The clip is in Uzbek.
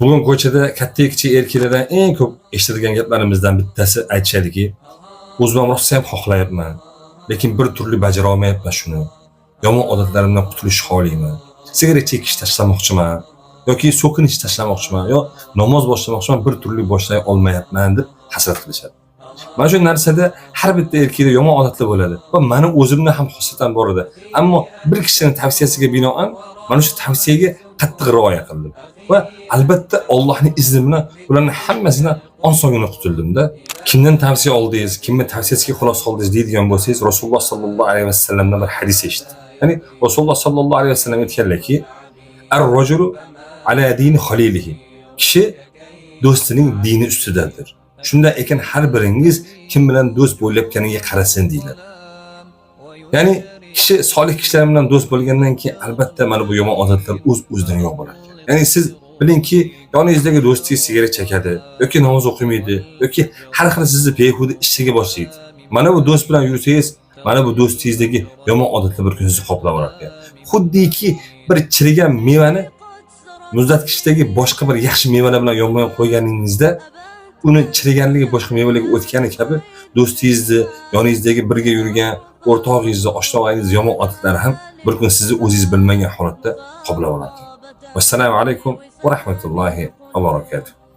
Bugun ko'chada katta kichik erkaklardan eng ko'p eshitadigan gaplarimizdan bittasi aytishadiki, o'zim ham rosa ham xohlayapman, lekin bir turli bajara olmayapman shuni. Yomon odatlarimdan qutulishni xohlayman. Sigaret chekishni tashlamoqchiman yoki so'kinishni tashlamoqchiman yo namoz boshlamoqchiman, bir turli boshlay olmayapman deb hasrat qilishadi. Mana shu narsada har bitta erkakda yomon odatlar bo'ladi va mani o'zimda ham xosatan bor edi. Ammo bir kishining tavsiyasiga binoan mana shu tavsiyaga qattiq rioya qildim. Va albatta Allohning izni bilan ularning hammasidan osongina qutuldim-da. Kimdan tavsiya oldingiz, kimning tavsiyasiga quloq soldingiz deydigan bo'lsangiz, Rasululloh sallallohu alayhi vasallamdan bir hadis eshitdim. Ya'ni Rasululloh sallallohu alayhi vasallam aytganlarki, "Ar-rajulu ala dini xalilihi." Kishi do'stining dini ustidadir. Shunday ekan har biringiz kim bilan do'st bo'layotganiga qarasin deyiladi. Ya'ni kishi solih kishilar bilan do'st bo'lgandan keyin albatta mana bu yomon odatlar o'z-o'zidan yo'q bo'lar ekan. Ya'ni siz bilingki, yoningizdagi do'stingiz sigaret chekadi yoki namoz o'qimaydi yoki har xil sizni behuda ishiga boshlaydi. Mana bu do'st bilan yursangiz, mana bu do'stingizdagi yomon odatlar bir kun sizni qoplab olar ekan. Xuddiki bir chirigan mevani muzlatkichdagi boshqa bir yaxshi mevalar bilan yonma-yon qo'yganingizda uni chiriganligi boshqa mevalarga o'tgani kabi do'stingizni, yoningizdagi birga yurgan o'rtog'ingizni, oshnog'ingizni yomon odatlari ham bir kun sizni o'zingiz bilmagan holatda qoplab oladi. Vassalomu alaykum va rahmatullohi va barakatuh.